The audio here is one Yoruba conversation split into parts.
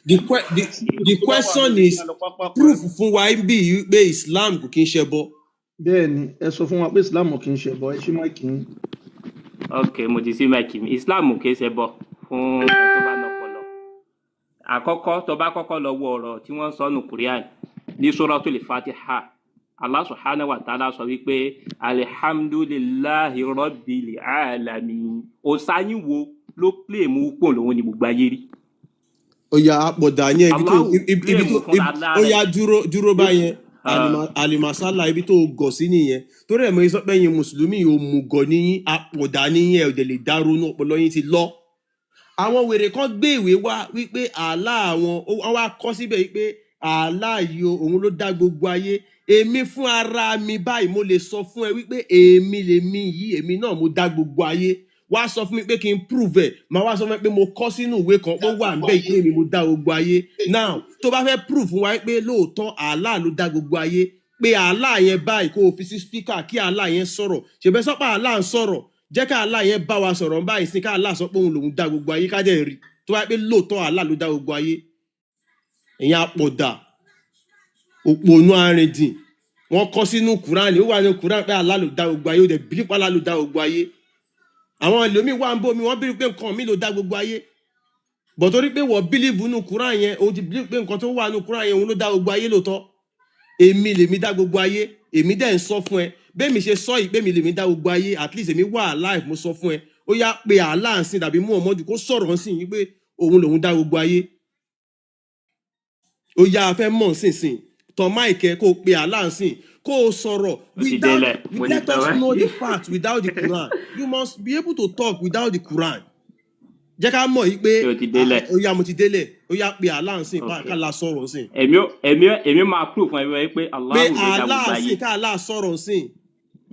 The que the the Tó bá wà question níbi is, kí a lọ pápá. proof fún wa ń bí yìí pé Islam kò kí ń ṣẹbọ. Bẹ́ẹ̀ ni, ẹ sọ fún wa pé Islam kì í ṣẹbọ. Ẹ ṣí mic yín. Ok, mo ti sí mic mi. Islam kì í ṣe bọ fún ẹni tó bá nọpọlọ. Àkọ́kọ́, tó bá kọ́kọ́ lọ wo ọ̀rọ̀ tí wọ́n sọ nù Quran ní Suratul Fatiha, Allah subhanahu wa ta'ala sọ wípé alhamdulillahi rabbil alamin. Òsáyìn wo ló claim pò lòun ní gbogbo ayé rí? Ó yá, àpọ̀dà yẹn, ibi tó Allahu ibi claim tó fúnra ó lára yá, ẹ̀. Dúró dúró báyẹn. Alimasala, ibi tó gọ̀ sí nìyẹn. Torí ẹ̀ mo sọ pé ẹ̀yin mùsùlùmí, òmùgọ̀ níyín, àpọ̀dà níyín, ẹ̀ ò dẹ̀ lè dá ronú, ọpọlọ yín ti lọ. Àwọn wèrè kan gbé ìwé wá wípé àlá àwọn, wọ́n wá kọ́ síbẹ̀ wípé àlá yìí o, òun ló dá gbogbo ayé. Èmi fún ara mi báyìí, mo lè sọ fún ẹ wípé èmi lèmi yìí, èmi náà mo dá gbogbo ayé. Wá sọ fún mi pé kí n prove ẹ, màá wá sọ fún ẹ pé mo kọ́ sínú ìwé kan ó wà níbẹ̀ pé èmi mo dá gbogbo ayé. Now, tó bá fẹ́ prove fún wa pé lóòótọ́ àlá ló dá gbogbo ayé, pé àlá yẹn báyìí, kó o fi sí speaker kí àlá yẹn sọ̀rọ̀. Ṣèbẹ́ sọ́pà àlá ń sọ̀rọ̀, jẹ́ ká àlá yẹn bá wa sọ̀rọ̀ báyìí sí, ká àlá sọ pé òun lòun dá gbogbo ayé, ká dẹ̀ rí tó bá yẹ pé lóòótọ́ àlá ló dá gbogbo ayé. Ẹ̀yin apọ̀dà, òpònú arìndìn, wọ́n kọ́ sínú Kúránì, ó wà ní Kúránì pé àlá ló dá gbogbo ayé. Ó dẹ̀ believe pé àlá ló dá gbogbo ayé. Àwọn ẹlòmíín wà ń bómi, wọ́n believe pé nǹkan mi ló dá gbogbo ayé bọ̀, torí pé wọ́n believe nínú Kúránì yẹn, òun ti believe pé nǹkan tó wà nínú Kúránì yẹn, òun ló dá gbogbo ayé lóòótọ́. Èmi lèmi dá gbogbo ayé. Èmi dẹ̀ ń sọ fún ẹ bẹ́ẹ̀ mi ṣe sọ yìí pé mi lèmi dá gbogbo ayé. At least èmi wà alive, mo sọ fún ẹ. Ó yá, pé Allah ń sìn tàbí mú ọmọdù kó sọ̀rọ̀ ń sìn yìí pé òun lòun dá gbogbo ayé. Ó yá, a fẹ́ mọ̀ nísinsìn. Tọ́ mic ẹ, kó o pe Allah ń sìn, kó o sọ̀rọ̀ Ó ti without délẹ̀, mo ní let us tọ́wẹ́. know the fact without the Quran. You must be able to talk without the Quran. Jẹ́ ká mọ̀ yìí pé Ṣé o ti délẹ̀? Ó yá, mo ti délẹ̀. Ó yá, pe Allah ń sìn, Ok. ká la sọ̀rọ̀ ń sìn. Èmi máa prove fún ẹ pé Pé Allahu ló dá Allah gbogbo ń ayé. sìn, ká Allah sọ̀rọ̀ ń sìn.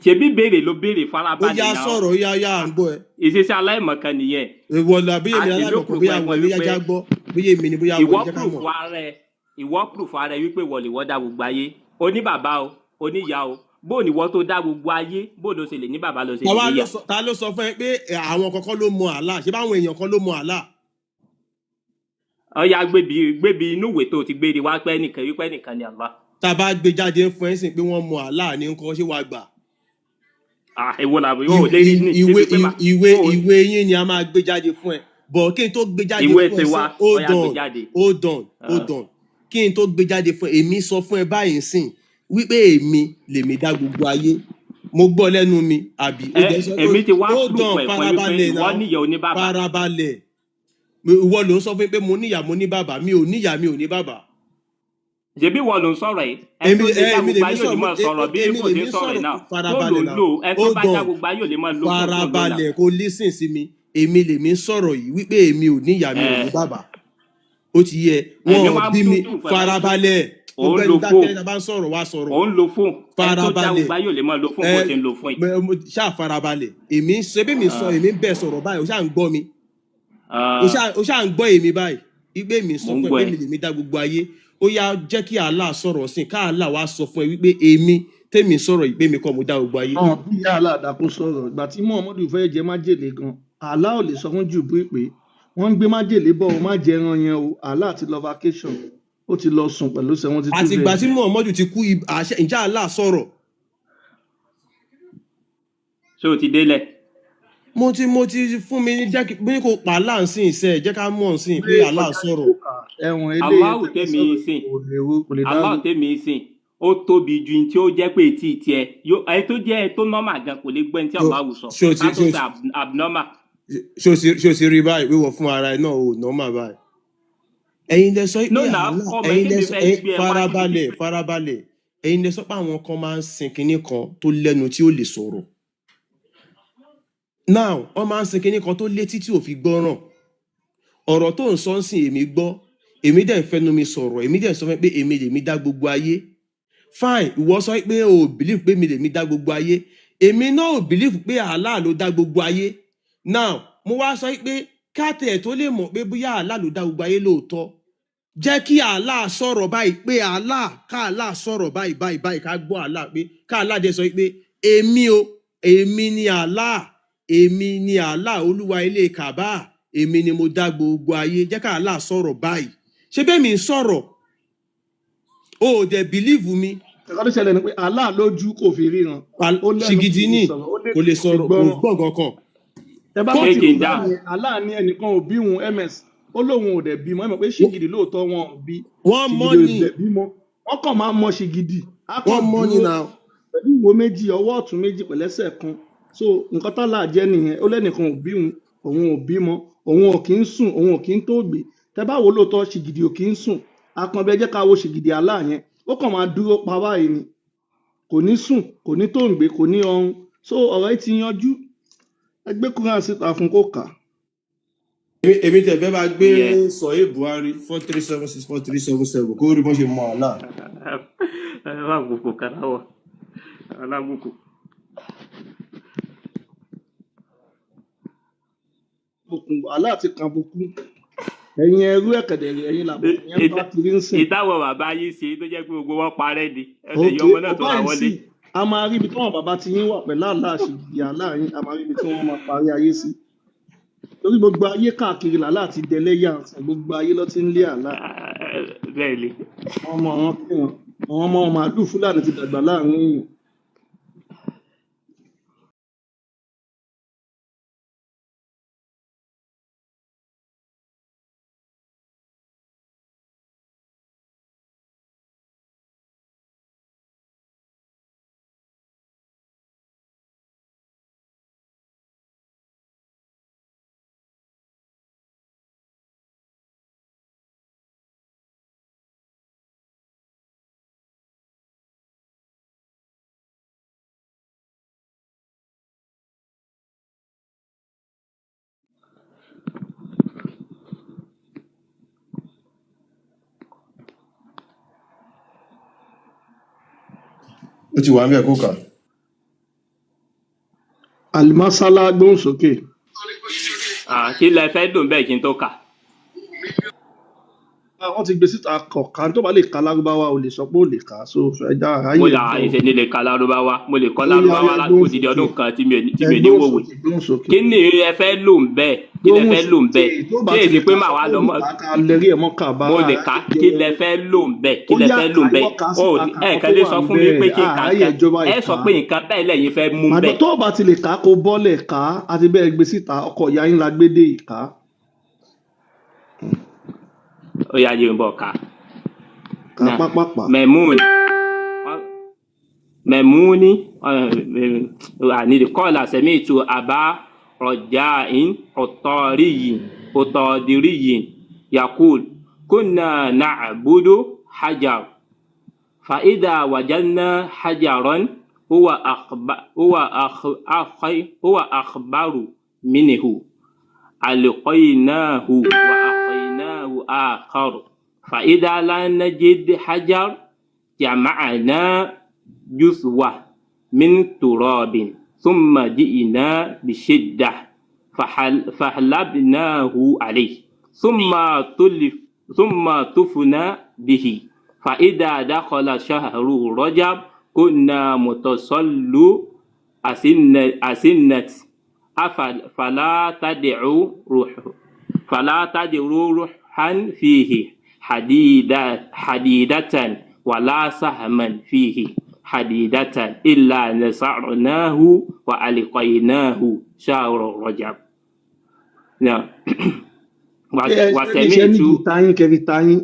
Ṣebí béèrè ló béèrè, Ó farabalẹ̀ yá, náà. sọ̀rọ̀. Ó yá, ó yá, à ń gbọ́ ẹ. Ìṣesí aláìmọ̀kan nìyẹn. Ìwọ la bí èmi Èmi ó aláìmọ̀kan prove bóyá fún ẹ wọlé wípé yájá gbọ́, bóyá èmi ni, bóyá ìwọ wọlé, jẹ́ ká prove mọ̀. ara ẹ, ìwọ prove ara ẹ wípé ìwọ lè wọ́ dá gbogbo ayé. O ní bàbá o, o ní ìyá o. Bó ní ìwọ tó dá gbogbo ayé, bó ló ṣe lè ní bàbá, ló ṣe lè Tàwa ló níyà? sọ, ta ló sọ fún ẹ pé àwọn kankan ló mọ Allah? Ṣé báwọn èèyàn kan ló mọ Allah? Ọyá, gbébi inú ìwé tó ti gbé ni wá pẹ́ nìkan wípé nìkan ni Allah. Tá a bá gbé jáde ń fún ẹ sìn pé wọ́n mọ Allah ní nǹkan, ṣé wàá gbà? Ah, èwo làbò yóò lè rí ní Ìwé débi pé mà ìwé ó ìwé yín ni a máa gbé jáde fún ẹ bọ̀. Kí n tó gbé jáde Ìwé fún ẹ tiwa, sí, hold ọyá, gbé on. jáde. Hold on, hold on. Kí n tó gbé jáde fún ẹ, èmi sọ fún ẹ báyìí sìn wípé èmi lèmi dá gbogbo ayé. Mo gbọ́ lẹ́nu mi àbí ó Ẹ jẹ́ sọ èmi ti wá hold proof on. ẹ̀ fún ẹ wípé Farabalẹ̀ ìwọ náà. níyà, oní bàbá. Farabalẹ̀. Ìwọ ló ń sọ fún mi pé mo níyà, mo ní bàbá. Mi ò níyà, mi ò ní bàbá. Ṣebí ìwọ ló ń sọ̀rọ̀ yìí? Ẹ Èmi tó lè ẹ dá èmi gbogbo lèmi ayé ò ní sọ̀rọ̀ máa sọ̀rọ̀ bí èmi kò ṣe lèmi ń sọ̀rọ̀ yìí sọ̀rọ̀. náà. Fóònù Farabalẹ̀ ń náà. lò, ẹ tó Hold bá dá on. gbogbo ayé ò lè máa lo fóònù tó ń lò náà. Farabalẹ̀, kó listen sí mi. Èmi lèmi ń sọ̀rọ̀ yìí wípé èmi ò níyà, mi ò ní bàbá. Ó ti yẹ Ẹ̀mí wọn ò wá bí mi. prove fún ẹ wípé Farabalẹ̀. òun Ọ̀gbẹ́ni lo dákẹ́. fóònù. Tá a bá ń sọ̀rọ̀, wá sọ̀rọ̀. Òun lo fóònù. Ẹ tó dá Farabalẹ̀. gbogbo ayé ò lè máa lo fóònù Ẹ bó ṣe ń lo fóònù yìí. Ṣáà farabalẹ̀. Èmi ń ṣe bí mi sọ, èmi ń bẹ̀ sọ̀rọ̀ báyìí, ó ṣáà ń gbọ́ mi. Ó ṣáà ń gbọ́ èmi báyìí wípé èmi sọ Mò ń fún ẹ gbọ́ pé ẹ. èmi lèmi dá gbogbo ayé. Ó yá, jẹ́ kí Allah sọ̀rọ̀ sí, ká Allah wá sọ fún ẹ wípé èmi tèmi sọ̀rọ̀ yìí pé èmi kọ́ mo dá gbogbo ayé. Ọ̀hún bí ìyá aláàdá kó sọ̀rọ̀. Ìgbà tí Muhammadu fẹ́ jẹ májèlé gan, Allah ò lè sọ fún Jubril pé wọ́n ń gbé májèlé bọ̀, o má jẹ ẹran yẹn o. Allah ti lọ vacation, ó ti lọ sùn pẹ̀lú 72 Àti ìgbà tí virgin. Muhammadu ti kú, àṣẹ ǹjẹ́ Allah sọ̀rọ̀? Ṣé o ti délẹ̀? Mo ti fún mi ní, jẹ́ kí bí kò pa Allah ń sìn ìṣe, jẹ́ ká mọ̀ ń sìn pé Gbé Allah kọjá sọ̀rọ̀. ní kókà ẹ̀wọ̀n eléyìí Allahu tẹ́lẹ̀ tèmi sọ̀rọ̀ sìn, kò lè ro, kò lè Allah dárò. tèmi sìn, ó tóbi ju ní tí ó jẹ́ pé etí tiẹ̀ ẹni tó jẹ́ ẹni tó normal gan kò lè gbọ́ ẹni tí Allahu sọ. Ṣé o ti Ká tó ṣé o sọ abnormal. Ṣé o ti rí báyìí wíwọ fún ara ẹ náà ò normal báyìí? Ẹ̀yin lẹ sọ No pé now, Allah ọmọ ẹ̀yin lẹ kébì sọ fẹ́ gbé ẹ wá síbi tí farabalẹ̀, farabalẹ̀. Ẹ̀yin lẹ sọ pé àwọn kan máa ń sin kinní kan tó lẹ́nu tí ó lè sọ̀rọ̀. Now, wọ́n máa ń sin kinní kan tó létí tí ò fi gbọ́ràn. Ọ̀rọ̀ tó ń sọ ń sìn, èmi gbọ́, èmi dẹ̀ ń fẹnu mi sọ̀rọ̀, èmi dẹ̀ ń sọ fún ẹ pé èmi lèmi dá gbogbo ayé. Fine, ìwọ sọ pé o ò believe pé èmi lèmi dá gbogbo ayé, èmi náà ò believe pé Allah ló dá gbogbo ayé. Now, mo wá sọ pé káàtì ẹ̀ tó lè mọ̀ pé bóyá Allah ló dá gbogbo ayé lóòótọ́, jẹ́ kí Allah sọ̀rọ̀ báyìí, pé Allah, ká Allah sọ̀rọ̀ báyìí báyìí báyìí, ká gbọ́ Allah pé ká Allah dẹ̀ sọ pé èmi o, èmi ni Allah, èmi ni Allah, olúwa ilé Kaaba, èmi ni mo dá gbogbo ayé. Jẹ́ ká Allah sọ̀rọ̀ báyìí. Ṣé bẹ́ẹ̀ mi ń sọ̀rọ̀, o ò dẹ̀ bìlíìfù mi. Ẹ̀ka tó ṣẹlẹ̀ ni pé Allah lójú kò fi ríran, ó lẹ́nu kò Ṣìgìdì fi ní sọ̀rọ̀, ó kò lè létí kò fi sọ̀rọ̀, kò gbọ́ràn. gbọ́ nǹkan kan. Tẹ bá Kó Ṣé rántí kí n Quran dáhùn? yẹn, Allah ní ẹnìkan ò bí òun ms, ó lóun ò dẹ̀ bímọ. Ẹ mọ̀ pé ṣìgìdì lóòótọ́ wọn ò bí, Wọ́n mọ́ ṣìgìdì ò ni dẹ̀ bímọ, wọ́n kàn máa ń mọ ṣìgìdì, á wọ́n kàn mọ́ ni dúró na. pẹ̀lú ìwo méjì, ọwọ́ ọ̀tún méjì pẹ̀lẹ́sẹ̀ kan. So nǹkan tálà jẹ́ nìyẹn, ó lẹ́nìkan ò bí òun, òun ò bímọ, òun ò kí ń sùn, òun ò kí ń tó gbé. Tẹ bá wo lóòótọ́ ṣìgìdì ò kí ń sùn. Akànbẹ jẹ́ ká wo ṣìgìdì Allah yẹn, ó kàn máa dúró pa báyìí ni, kò ní sùn, kò ní tó ń gbé, kò ní ọrùn. So ọ̀rọ̀ yìí ti yanjú, ẹ gbé Quran síta fún kó kà á. Èmi tẹ̀ fẹ́ máa gbé Ìyẹn sọ̀yẹ́ Buhari 4376 4377 kó rí bọ́n ṣe mọ àlá. alábùkù kanáwọ alábùkù. Okùn Allah ti kan bùkún ẹ̀yin ẹrú ẹ̀kẹ̀dẹ̀rẹ̀, ẹ̀yin làbùkù yẹn ń bá kiri ń sìn. Ìtàwọn bàbá yìí ṣe tó jẹ́ pé gbogbo wọn parẹ́ ni ẹsẹ̀ Ok, yọ ọmọ náà tó ọba ra yìí wọlé. sì a máa rí ibi tí wọn bàbá ti yín wà pẹ̀lú Allah ṣìgìdì Allah yín, a máa rí ibi tí wọ́n máa parí ayé sí, torí gbogbo ayé káàkiri làlá àti dẹlẹ́yà ń sìn, gbogbo ayé ló ti ń lé àlá. Bẹ́ẹ̀ ni. Àwọn ọmọ àwọn kí wọn, àwọn ọmọ màálù Fúlàní ti dàgbà láàrin èèyàn. Ó ti wà ń bẹ̀ kó kà. Alimasala gbóhùn sókè. Kí lẹ fẹ́ dùn bẹ́ẹ̀ kí n tó kà? Wọ́n ti gbé síta kọ̀ọ̀kan, tó bá lè ka lárúbáwá o lè sọ pé o lè kà á, so ẹja Mo àráyè là ẹjọ́ ìṣe ní lè ka lárúbáwá, mo lè kọ́ ó yá lárúbáwá yá gbóhùn odidi sókè, ọdún kan tí mi ò ní tí ẹ mi ò ní gbóhùn wòwe. sókè, gbóhùn sókè, Kí ni ẹ fẹ́ lò ń bẹ́ẹ̀? Kí lẹ gbóhùn fẹ́ lò ń sókè. bẹ́ẹ̀? Tó bá Ṣé ti èsì lè pé kà màá sọ wá pé lọ o lè mọ́ kà á, ká lẹ́rí ẹ̀ mọ́ kà bá mo lè àráyè kà? Kí jẹ́ lẹ fẹ́ lò ń bẹ́ẹ̀? Kí ó lẹ yá fẹ́ kà lò ń ìwọ bẹ́ẹ̀? kà á O síta, kà ẹ nǹkan kàn tó lè wà sọ ń fún mi pé bẹ́ẹ̀ kí n kà àráyè nǹkan. ìjọba Ẹ sọ ìkà. pé nǹkan bẹ́ẹ̀ lẹ́yìn fẹ́ mú Màdọ́ bẹ́ẹ̀. tó bá ti lè kà á kó bọ́lẹ̀ kà á, àti bẹ́ẹ̀ gbé síta, ọkọ̀ ìyá yín la gbé dé ìkà. Ó yá yé ń bọ̀ ká. Kà Náà pápápá. Mẹ̀múni mẹ̀múni àníìdí kọ́ọ̀lá sẹ̀mí tu àbá rọ̀jà in ọ̀tọ̀ríyìn ọ̀tọ̀dìríyìn yakul kúnà nàbúdú hajar fàídà wàjánà hajaron huwa huwa akhbaru minhu alqainahu wa aqainahu akhar fàídà lam najid hajar jama'na جثوة من تراب ثم جئنا بشدة فحلبناه عليه ثم تلف ثم طفنا به فإذا دخل شهر رجب كنا متصل أسنة فلا تدعوا روح فلا تدعوا روحا فيه حديدة حديدة ولا سهما فيه حديدة إلا نصعناه وألقيناه شهر رجب. نعم. Ẹ ẹ ṣe ní وسمعت gìtá yín kẹfì ta yín,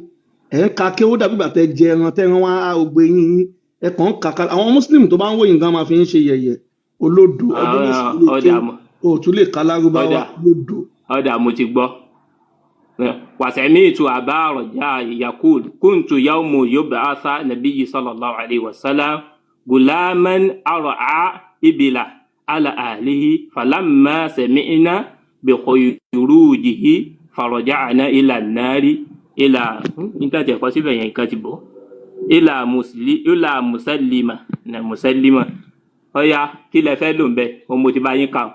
ẹ ń ka kí ó dàbí ìgbà tẹ jẹ ẹran tẹran wá á ògbé yín yín, ẹ kàn ń kàkà. Àwọn muslim tó bá ń wò yín gan máa fi ń ṣe yẹ̀yẹ́, olódo ọdún mẹ́sàn-án lè ọ̀dà kéwú o ò tún lè ka lárúbáwá ọ̀dà olódo. ọ̀dà mo ti gbọ́. وسمعت أبا رجاء يقول كنت يوم يبعث نبي صلى الله عليه وسلم غلاما أرعى إبلا على أهله فلما سمعنا بخروجه فرجعنا إلى النار إلى انت تقصي بين كاتبه إلى مسلم إلى مسلمة مسلمة. Ọ̀ya kí lẹ fẹ́ lò ń bẹ̀? Òun mo ti bá yín kà ó.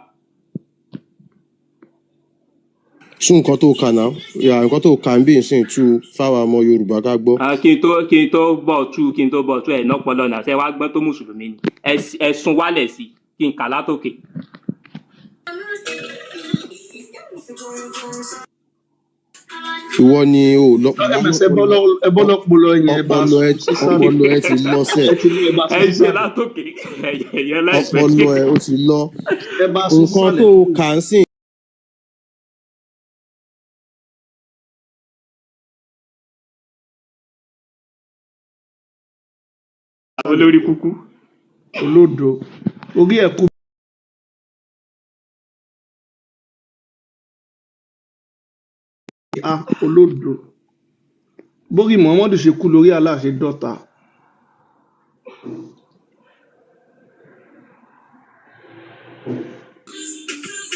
Tún nǹkan tó kà náà yà, nǹkan tó kà ń bí ìsìn tú fáwọn ọmọ Yorùbá ká gbọ́. Kí n tó bọ̀ tú, kí n tó bọ̀ tú ẹ̀ náà pọlọ náà ṣe wá gbọ́n tó mùsùlùmí ni ẹ sún wálẹ̀ sí kí n kà látòkè. Ìwọ ni o Ms ẹ bọ́ lọ́pọlọ yẹn, ẹ bá ọpọlọ ẹ sùn sísàlẹ̀. ọpọlọ ẹ ti lọ sẹ. Ẹ ti lọ, ẹ bá Ẹ sùn gbé sísàlẹ̀. látòkè ẹ̀yẹ láìpẹ́. Ọpọlọ ẹ ó ti lọ. Ẹ bá sùn Nǹkan sísàlẹ̀. tó o kà ń sìn Olórí kúkú. Olódo orí ẹ̀ kú bí a olódo. Bórí Muhammadu ṣe kú lórí Allah ṣe dọ́ta.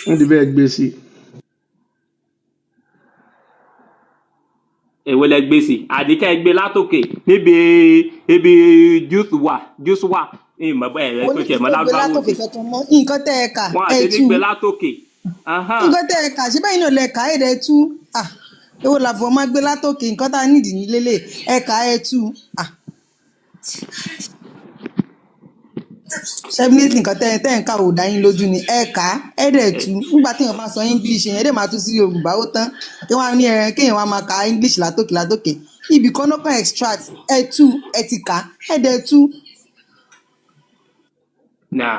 Wọ́n ti bẹ́ẹ̀ gbé sí i. Èwo lẹ gbé sí? Àdìkẹ́ gbé látòkè níbi ibi júùsù wà ìmọ̀ ẹ̀ Mo tó ní tiẹ̀ kí mọ́ ló gbé lárúbáwò látòkè sí. kankan mọ́ nǹkan tẹ́ ẹ kà Wọn ẹ àti ní tú. gbé látòkè. Ahán. Nǹkan tẹ́ ẹ kà ṣé bẹ́ẹ̀ náà lẹ kà ẹ dẹ̀ tú. Ah, èwo làbọ̀ máa gbé látòkè? Nǹkan tá a nídìí ní lélẹ̀, ẹ kà ẹ tú. Ah, ṣẹ́bílẹ́tì, nǹkan tẹ́ ẹ ń kà ò dá yín lójú ni. Ẹ kà ẹ dẹ̀ tú. Nígbà téèyàn bá sọ English yẹn, ẹ dẹ̀ máa tú sí Yorùbá, ó tán. Kí wọ́n á ní ẹran kéèyàn wá máa ka English látòkè látòkè. Ibì kan náà kàn extract, ẹ tú, ẹ ti kà ẹ dẹ̀ tú. Náà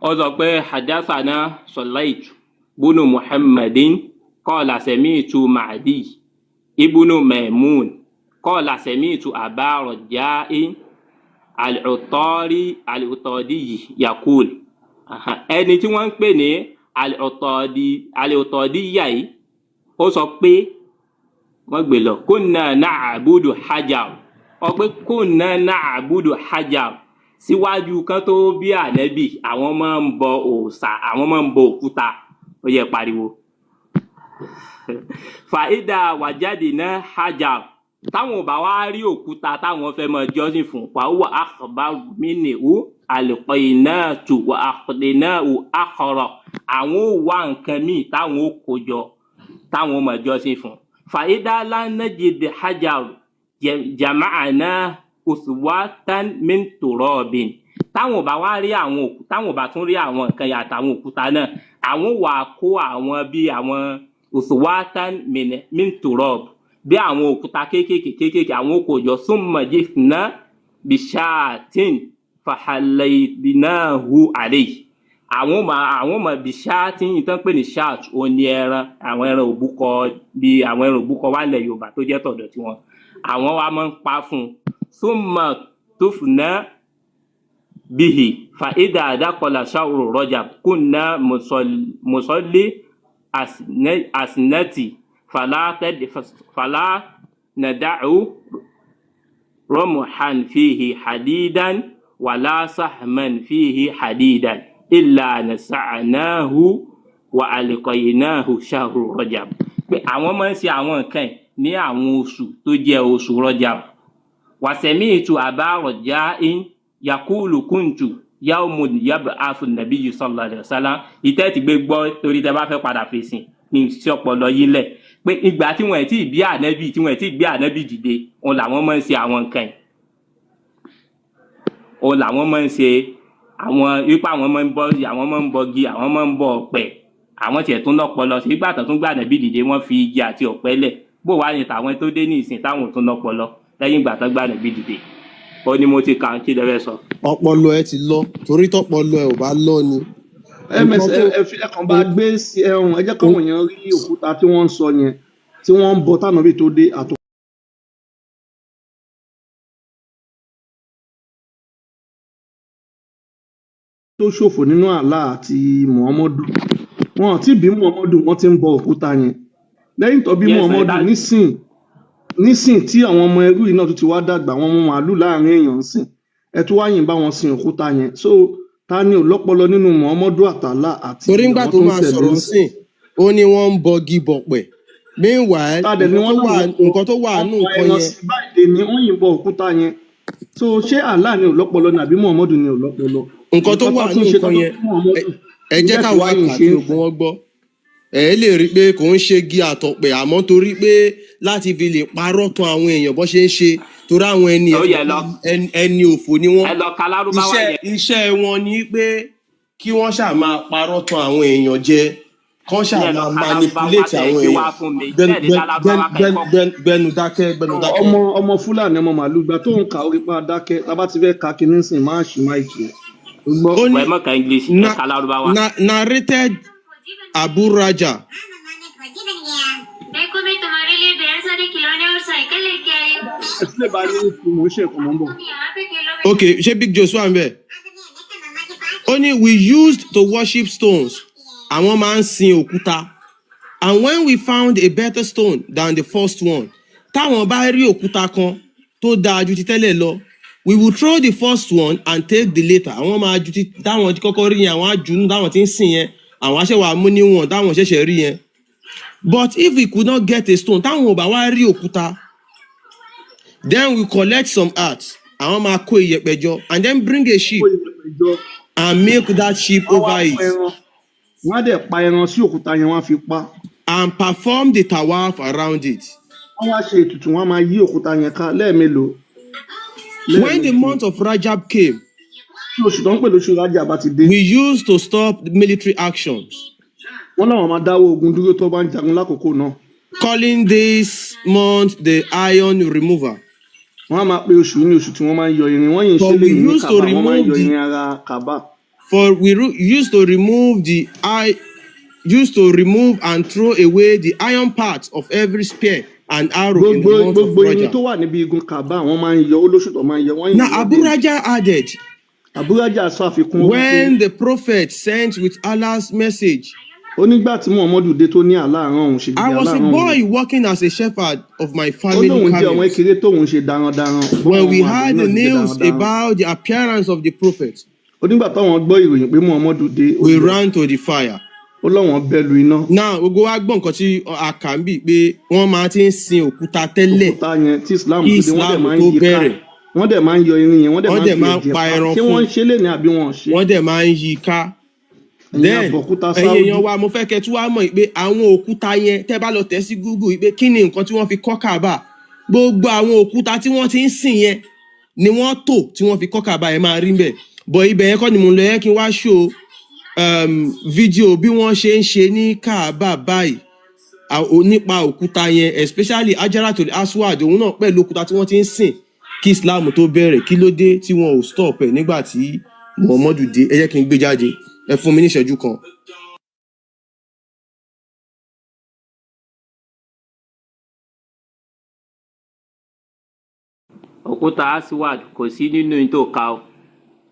ó sọ pé hadathana Sọláìt bunu Muhammadin qala sami'tu Mahdi ibnu Maimun qala sami'tu Aba Raja'in al-Utari al-Utadi yaqul. Aha. Ẹni tí wọ́n ń pè ní al-Utadi al-Utadi yà yìí, ó sọ pé wọ́n gbé lọ kunna na'budu hajar, ó pé kunna na'budu hajar síwájú kan tó bí ànábì, àwọn máa ń bọ òòṣà, àwọn máa ń bọ òkúta. Ó yẹ pariwo fàídà wàjáde náà hajar, táwọn ò bá wá rí òkúta táwọn fẹ́ máa jọ́sìn fún, wàhùwà akhbar minhu alqainatu wa akhdinahu akhara, àwọn ò wá nǹkan míì táwọn ò kó jọ táwọn máa jọ́sìn fún. Fàídà lánàjìd hajar jama'ana uswatan min turabin, táwọn ò bá wá rí àwọn òkú, táwọn ò bá tún rí àwọn nǹkan yàtọ̀ àwọn òkúta náà, àwọn wà kó àwọn bí àwọn uswatan min turab, bí àwọn òkúta kéékèèké kéékèèké, àwọn kò jọ, summa jifna bishatin fahalainahu alayhi, àwọn mà bishatin tán pè ní shat, òun ni ẹran, àwọn ẹran òbúkọ, bí àwọn ẹran òbúkọ wà lẹ̀ Yorùbá tó jẹ́ tọ̀dọ̀ tiwọn, àwọn wa máa ń pa fún un, summa tufna bihi fa idha dakhala shahru Rajab kunna musalli asnati fala nada'u رمحا فيه حديدا ولا سهما فيه حديدا إلا نسعناه وألقيناه شهر رجب. Pé àwọn máa ń ṣe àwọn nǹkan yìí ní àwọn oṣù tó jẹ́ oṣù Rajab. Wasami'tu Aba Raja'in yaqulu kuntu yawmun yab'athu an-nabiyyu sallallahu alaihi wasallam. Ìtẹ́ ti gbé gbọ́ torí tẹ bá fẹ́ padà fèsì ní sí ọpọlọ yín lẹ̀ pé ìgbà tí wọ́n ti bí ànábì, tí wọ́n ti gbé ànábì dìde, òun làwọn máa ń ṣe àwọn nǹkan yìí, òun làwọn máa ń ṣe àwọn wípé àwọn máa ń bọ, àwọn máa ń bọgi, àwọn máa ń bọ ọ̀pẹ, àwọn tiẹ̀ tún lọ́pọlọ sí. Ìgbà tó tún gbà ànábì dìde, wọ́n fi igi àti ọ̀pẹ lẹ̀. Bó wàá ní tàwọn tó dé ní ìsìn táwọn tún lọ́pọlọ lẹ́yìn ìgbà tó gbà ànábì dìde? Ó ní mo ti kà ń kí lẹ́fẹ̀ẹ́ sọ. Ọpọlọ ẹ ti lọ, torí tọpọlọ ẹ ò bá lọ ni Ms nǹkan tó ẹ fi ẹ kàn bá gbé sí ẹhùn, ẹ jẹ́ káwọn èèyàn rí òkúta tí wọ́n ń sọ yẹn tí wọ́n ń bọ tànàbí tó dé àtò tó ṣòfò nínú àlá àti Muhammadu. Wọn ò tí bí Muhammadu, wọ́n ti ń bọ òkúta yẹn lẹ́yìn tó bí Yes, Muhammadu. that Nísìn tí àwọn ọmọ ẹrú yìí náà tún ti wá dàgbà, àwọn ọmọ màálù láàrin èèyàn ń sìn, ẹ tún wá yìn bá wọn sin òkúta yẹn. So ta ni ò lọ́pọlọ nínú Muhammadu àtàlà àti Torí ńgbà àwọn tó tó ń máa tẹ̀lé sọ̀rọ̀ ń ń sìn? sìn, ó ní wọ́n ń bọgi bọ̀pẹ̀, meanwhile Ta dẹ̀ ni nǹkan wọ́n tó wà láwọn ń bọ? Nǹkan tó wà Wọ́n nù pa nǹkan ẹran yẹn sí báyìí dé ni wọ́n yìnbọn òkúta yẹn. So ṣé Allah ni ò lọ́pọlọ ni àbí Muhammadu ni ò lọ́pọlọ? Nǹkan tó Nǹkan wà tó nù tún ṣe nǹkan tó tó yẹn, fún Muhammadu ẹ jẹ́ nígbà tí káwa wàá yìí kà ṣe kí ń gbogbo wọn gbọ́. Ẹ lè rí i pé kò ń ṣe igi àtọ̀pẹ̀, àmọ́ torí pé láti fi lè parọ́ tan àwọn èèyàn bó ṣe ń ṣe, torí àwọn ẹni Ó yẹ lọ ẹni òfò ni wọ́n. Ẹ lọ ka lárúbáwá Iṣẹ́ yẹn. iṣẹ́ wọn ni pé kí wọ́n ṣáà máa parọ́ tan àwọn èèyàn jẹ. Kán Ní ṣáà ẹ lọ máa ka lárúbáwá manipulate tẹ́ ẹ àwọn gbé wá èèyàn. fún mi. Gbẹnu Bẹ́ẹ̀ ni gbẹnu lárúbáwá kẹ́ ẹ gbẹnu kọ́. gbẹnu gbẹnu dákẹ́, gbẹnu dákẹ́. Ọmọ ọmọ Fúlàní, ọmọ màálù gba tó ń kà orí pa dákẹ́. Tá a bá ti fẹ́ ka kinní sìn, má ṣì máìkì ẹ̀. Ó gbọ́. Ó ní Wẹ̀ mọ̀ ka English, ẹ na ka lárúbáwá. na narrated Abu Raja. Ẹ sílẹ̀ bá ní ìtumọ̀ ń ṣe nǹkan mọ́ ń bọ̀. Ok, ṣé Big Joshua ń bẹ̀? Ó ní we used to worship stones. Àwọn máa ń sin òkúta. And when we found a better stone than the first one, táwọn bá rí òkúta kan tó dáa ju ti tẹ́lẹ̀ lọ, we will throw the first one and take the later. Àwọn máa ju ti táwọn ti kọ́kọ́ rí yẹn, àwọn á jù ú nù táwọn ti ń sìn yẹn, àwọn á ṣẹ̀ wá mú níwọ̀n táwọn ṣẹ̀ṣẹ̀ rí yẹn. But if we could not get a stone, táwọn ò bá wá rí òkúta, then we collect some earth. Àwọn máa kó iyẹ̀pẹ̀ jọ and then bring a sheep Kó iyẹ̀pẹ̀ jọ. and milk that sheep Wọ́n wá over it mú ẹran. Wọ́n á dẹ̀ pa ẹran sí òkúta yẹn, wọ́n á fi pa. And perform the tawaf around it. Wọ́n wá ṣe ètùtù, wọ́n á máa yí òkúta yẹn ká lẹ́ẹ̀mélòó? When the Lẹ́ẹ̀méje. month of Rajab came, Tí oṣù tó ń pè lóṣù Rájà bá ti dé, we used to stop military actions, wọ́n láwọn máa dáwọ́ ogun dúró tó bá ń jagun lákòókò náà. Calling this month the iron remover. Wọ́n á máa pe oṣù yìí ní oṣù tí wọ́n máa ń yọ irin. Wọ́n yìí ń ṣe For we léyìn ní used to Kàbá, wọ́n máa ń remove yọ the irin ara Kàbá. For we used to remove the I used to remove and throw away the iron parts of every spear and arrow in the Gbogbo month of gbogbo irin Rajab. tó wà níbi igun Kàbá wọ́n máa ń yọ, ó lóṣù tó máa ń yọ, wọ́n yìí ń Now yọ Abu déni. Raja added, Àbúrájà sọ àfikún, ó wí pé when the prophet sent with Allah's message, ó nígbà tí Muhammadu dé tó ní àláàrán òun ṣe I gidi was a àláàrán òun. Boy working as a shepherd of my Ó family lóun jẹ́ ọmọ camels. kékeré tóun ṣe darandaran, When báwọn we ọmọ àgbẹ̀ heard náà the ti jẹ́ news darandaran. About the appearance of the prophet, Ó nígbà táwọn gbọ́ ìròyìn pé Muhammadu dé, ó we yọ, ran to the fire. ó lọ́wọ́n bẹ́ lu iná. Now, gbogbo wa gbọ́ nǹkan tí a kà ń bì pé wọ́n máa ti ń sin òkúta tẹ́lẹ̀ Òkúta yẹn tí Islam kí tó dé, wọ́n dẹ̀ Islam máa ń tó yí ká, bẹ̀rẹ̀. wọ́n dẹ̀ máa ń yọ irin yẹn, wọ́n dẹ̀ Wọ́n máa ń dẹ̀ fi máa ń ẹ̀jẹ̀ pa pa. ẹran Ṣé fún wọ́n un, ń ṣe léni àbí wọn ò ṣe? Wọ́n dẹ̀ máa ń yí i ká. Ẹ̀yin Then àbọ̀kúta ẹ̀yin Sáúdí. èèyàn wa, mo fẹ́ kẹ́ tún wá mọ̀ pé àwọn òkúta yẹn, tẹ́ bá lọ tẹ̀ sí Google pé kí ni nǹkan tí wọ́n fi kọ́ Kaaba, gbogbo àwọn òkúta tí wọ́n ti ń sìn yẹn ni wọ́n tò tí wọ́n fi kọ́ Kaaba yẹn, máa rí bẹ́ẹ̀. Bọ̀ ibẹ̀ yẹn kọ́ ni mo ń lọ yẹn, kí n wá ṣó fídíò bí wọ́n ṣe ń ṣe ní Kaaba báyìí nípa òkúta yẹn, especially Hajaratul Aswad, òun náà pẹ̀lú òkúta tí wọ́n ti ń sìn kí Islam tó bẹ̀rẹ̀. Kí ló dé tí wọn ò stop ẹ̀ nígbà tí Muhammadu dé? Ẹ jẹ́ kí n gbé jáde, ẹ fún mi ní ìṣẹ́jú kan. Òkúta Aswad kò sí nínú tó ka o.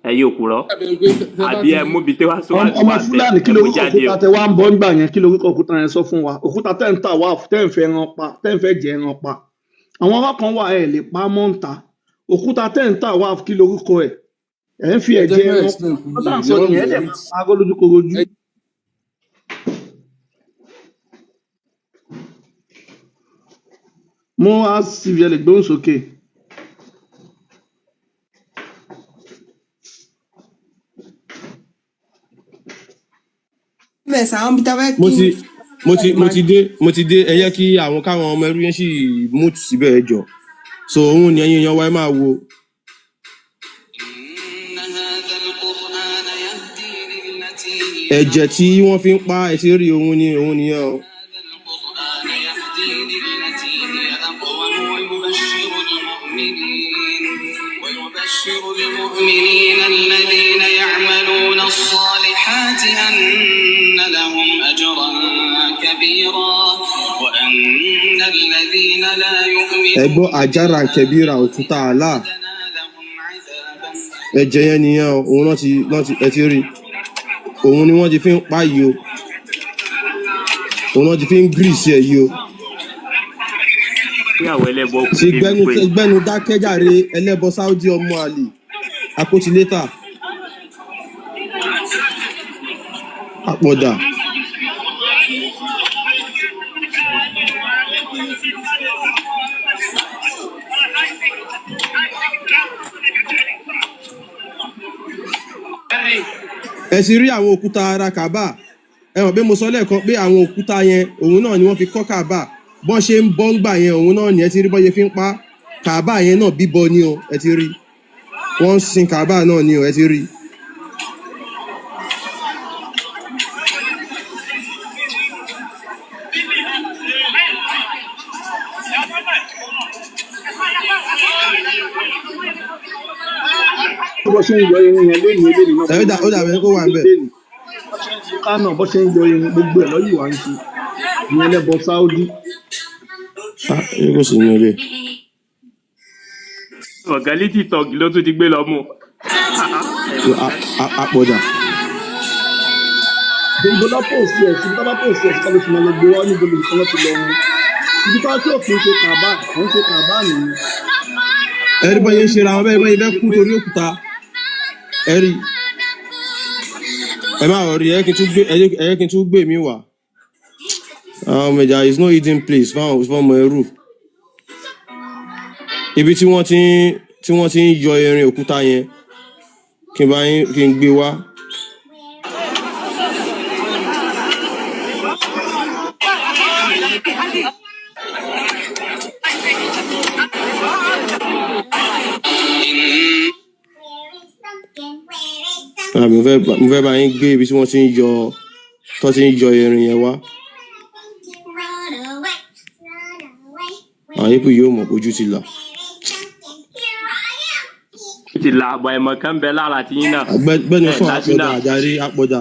Ẹ̀yin òkúrọ́. Dàbí ẹni pé tẹ bá Àbí ti ẹ mú bi tí Aswad Ọmọ wà ń bẹ̀, Fúlàní, kí ẹ mú lorúkọ jáde òkúta o. tẹ wá ń bọ́ ńgbà yẹn? Kí lorúkọ òkúta yẹn, sọ fún wa. Òkúta tẹ́ ń tà wá, tẹ́ ń fẹ́ ẹran pa, tẹ́ ń fẹ́ jẹ ẹran pa. Àwọn ọ̀rọ̀ kan wà ẹ̀ lè pa mọ́ ń ta. Òkúta tẹ́ ń tà wá, kí lorúkọ ẹ̀? Ẹ̀ ń fi Ẹ jẹ́ ẹ̀jẹ̀ kí n ẹran pa. explain fún Wọ́n tà ń yín sọ ìyẹn nìyẹn, ẹ̀ mi dẹ̀ máa parọ́ lójúkorojú. Ẹ Mo á sì fi ẹ lè gbóhùn sókè. Bẹ́ẹ̀ sà, àwọn ibi tá a fẹ́ Mo kí ti mo ti mo ti dé, mo ti dé. Ẹ jẹ́ kí àwọn káwọn ọmọ ẹrú yẹn sì mute síbẹ̀, ẹ jọ. So òun ni ẹ̀yin èèyàn wa, ẹ máa wo. Ẹ̀jẹ̀ tí wọ́n fi ń pa ẹ ti rí, òun ni òun nìyẹn o. Ẹ gbọ́ àjàrà kẹbíra òkúta àlà, ẹ̀jẹ̀ yẹn nìyẹn o. Òun náà ti ẹ ti rí, òun ni wọ́n ti fi ń pa yìí o, òun náà ti fi ń gírísì ẹ̀ yìí o. Kí àwọn ẹlẹ́bọ kù Ṣe débi gbẹnu pé gbẹnu dákẹ́jàre, ẹlẹ́bọ Sáúdí, ọmọ àlè akótilétà àpọ̀dà. Ẹ ti rí àwọn òkúta ara Kaaba. Ẹ mọ̀ pé mo sọ lẹ́ẹ̀kan pé àwọn òkúta yẹn, òun náà ni wọ́n fi kọ́ Kaaba. Bọ́n ṣe ń bọ́ ń gbà yẹn, òun náà ni ẹ ti rí bọ́n ṣe fi ń pa Kaaba yẹn náà. Bíbọ ni o, ẹ ti rí wọ́n ń sin Kaaba náà ni o, ẹ ti rí. Bó ṣe ń yọ irin yẹn lénìí lénìí náà Ẹ bó ṣe ó ń yọ dàbẹ̀ kó wà ń bẹ̀. lénìí kánà, bó ṣe ń yọ irin gbogbo ẹ̀ lọ́yìn wá ń ṣe ìyẹn lẹ́bọ Saudi. Ah, ṣé kò sí nínú ilé. Ọ̀gá létí tọ́gì ló tún ti gbé lọ mú. Àpọ̀dà. Gbogbo lọ pòsì ẹ̀ sí, tó bá pòsì ẹ̀ sí kálọ̀ tí máa lọ gbé wá níbo lè kọ́ lọ́ti lọ mú ibi tó tí òfin ṣe kàbá kò ń ṣe kàbá nìyẹn. Ẹ rí bọ́yé ń ṣera wọn bẹ́ẹ̀ bọ́yé fẹ́ kú torí òkúta. Ẹ rí ẹ má rí ẹ kí n tún gbé ẹ jẹ́ kí n tún gbé mi wá. Àwọn ọmọ ìjà is no hidden place fáwọn fọmọ ẹrú. Ibi tí wọ́n ti ń yọ irin òkúta yẹn, kí n bá yín kí n gbé wá. Ah, mo fẹ́ bá yín gbé ibi tí wọ́n ti ń yọ tó ti ń yọ irin yẹn wá. Àwọn yìí yóò mọ̀ pé ojú ti là. Ti là àbọ̀ ẹ̀mọ̀ kan bẹ lára tiyín náà. Gbẹ́nu Ẹ̀ sàn lajú àpọ̀dà náà. àjàre àpọ̀dà.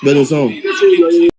Gbẹ́nu sàn. Bó ṣe ń yọ irin.